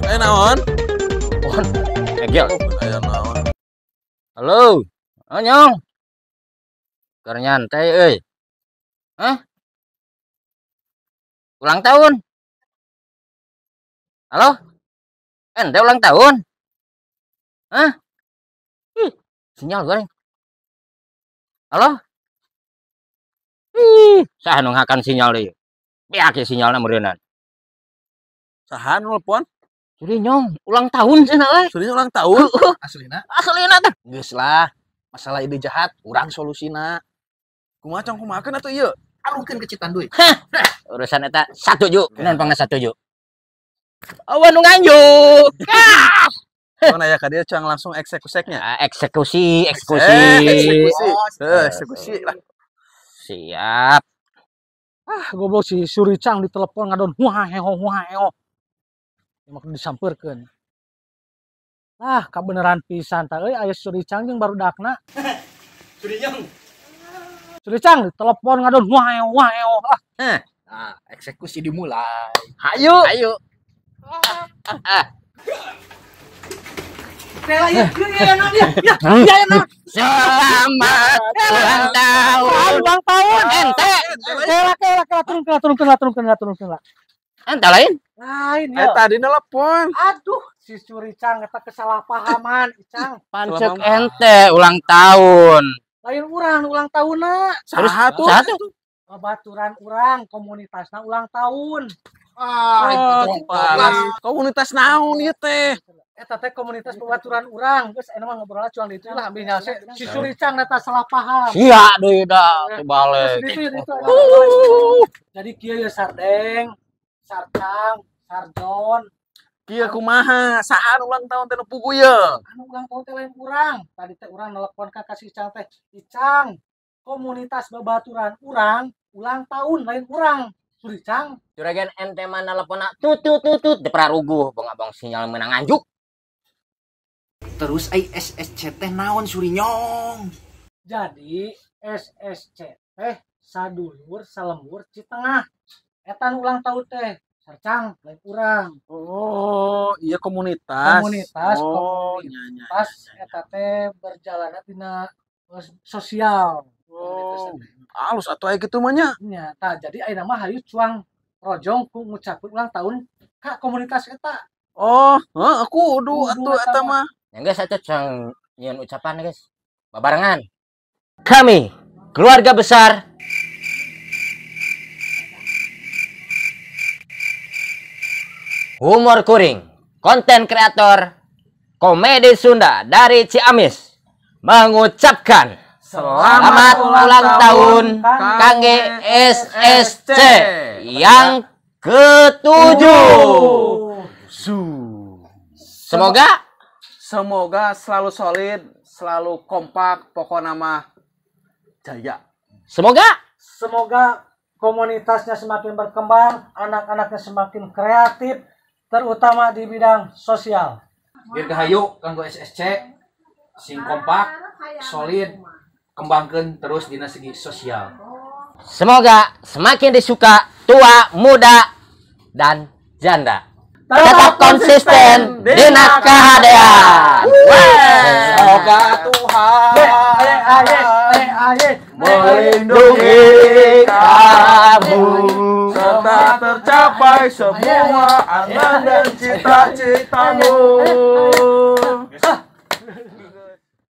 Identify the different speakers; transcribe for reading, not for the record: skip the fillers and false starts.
Speaker 1: Aya naon?
Speaker 2: Pohon. Egel.
Speaker 1: Aya naon?
Speaker 2: Halo. Anyong. Keur nyantai euy. Hah? Ulang tahun. Halo? Ente ulang tahun? Hah? Ih, sinyal goreng. Halo? Ih, saha nu ngakan sinyal deui? Beak sinyalna meureunnan.
Speaker 1: Saha nu nelpon?
Speaker 2: Surinyong, ulang tahun cenah euy.
Speaker 1: Surinyong ulang tahun?
Speaker 3: Aslina?
Speaker 2: Aslina teh.
Speaker 3: Geus lah, masalah ide jahat urang solusina.
Speaker 1: Kumaha cong kumahakeun atuh ieu?
Speaker 3: Arungkeun ke Citanduy.
Speaker 2: Hah, urusan eta satuju. Naon pangna satuju? Awan nu nganjuk.
Speaker 1: Mana ya ka dieu cang langsung eksekuseknya?
Speaker 2: Eksekusi, eksekusi.
Speaker 1: Eksekusi. Eksekusi lah.
Speaker 2: Siap.
Speaker 4: Ah, goblok si Suricang ditelepon ngadon wah heho wah heho. Mak disampeurkeun. Ah, kabeneran pisan tah euy aya Suricang jeung barudakna.
Speaker 2: Surinyong.
Speaker 4: Suricang ditelepon ngadon wah heho wah heho. Ah.
Speaker 3: Nah, eksekusi dimulai.
Speaker 2: Hayu. Hayu. Ah. Selamat ulang tahun.
Speaker 4: Ulang tahun.
Speaker 2: Ente.
Speaker 4: Kela kela kela turun kela turun kela turun kela turun kela.
Speaker 2: Ente lain?
Speaker 4: Lain ya.
Speaker 1: Tadi nelpon.
Speaker 4: Aduh, si Suricang eta kesalahpahaman, Icang.
Speaker 2: Pancek ente ulang tahun.
Speaker 4: Lain urang ulang tahunna.
Speaker 1: Saha tuh?
Speaker 2: Saha tuh?
Speaker 4: Babaturan urang komunitasna ulang tahun.
Speaker 1: Ah, komunitas naon ieu teh?
Speaker 4: Eta teh komunitas babaturan urang, geus aya mah ngobrolna cuang ditu lah ambil nyase. Si Suricang eta salah paham.
Speaker 2: Sia deui da teu balik.
Speaker 4: Itu. Jadi kieu ye Sardeng, Sarcang, Sarjon.
Speaker 1: Kieu kumaha? Saha ulang tahun teh nu pugu ye?
Speaker 4: Anu ulang tahun teh lain urang. Tadi teh urang nelpon ka si Icang teh. Icang, komunitas babaturan urang ulang tahun lain urang. Suricang.
Speaker 2: Juragan ente mah nelponna tut tut tut tut dipararuguh bong-abong sinyal meunang nganjuk.
Speaker 3: Terus ai SSC teh naon Surinyong?
Speaker 4: Jadi SSC teh sadulur salembur Citengah. Eta nu ulang tahun teh Sarcang lain urang.
Speaker 1: Oh, iya komunitas.
Speaker 4: Komunitas,
Speaker 1: oh,
Speaker 4: komunitas eta teh berjalanna tina sosial.
Speaker 1: Oh, alus atuh aya kitu mah nya.
Speaker 4: Nya, tah jadi ayeuna mah hayu cuang rojong ku ngucapkeun ulang tahun ka komunitas eta.
Speaker 1: Oh, heuh aku kudu atuh eta mah.
Speaker 2: Ya geus atuh cang nyieun ucapan guys. Babarengan. Kami keluarga besar Humor Kuring, konten kreator komedi Sunda dari Ciamis mengucapkan selamat ulang tahun kangge SSC yang ke-7. Semoga
Speaker 1: selalu solid, selalu kompak, pokoknya mah jaya.
Speaker 4: Semoga komunitasnya semakin berkembang, anak-anaknya semakin kreatif, terutama di bidang sosial.
Speaker 3: Dirgahayu kanggo SSC sing kompak, solid, kembangkeun terus dina segi sosial.
Speaker 2: Semoga semakin disuka tua, muda, dan janda. Tetap konsisten dina kahadean.
Speaker 3: Semoga Tuhan
Speaker 1: melindungi kamu serta tercapai semua angan dan cita-citamu.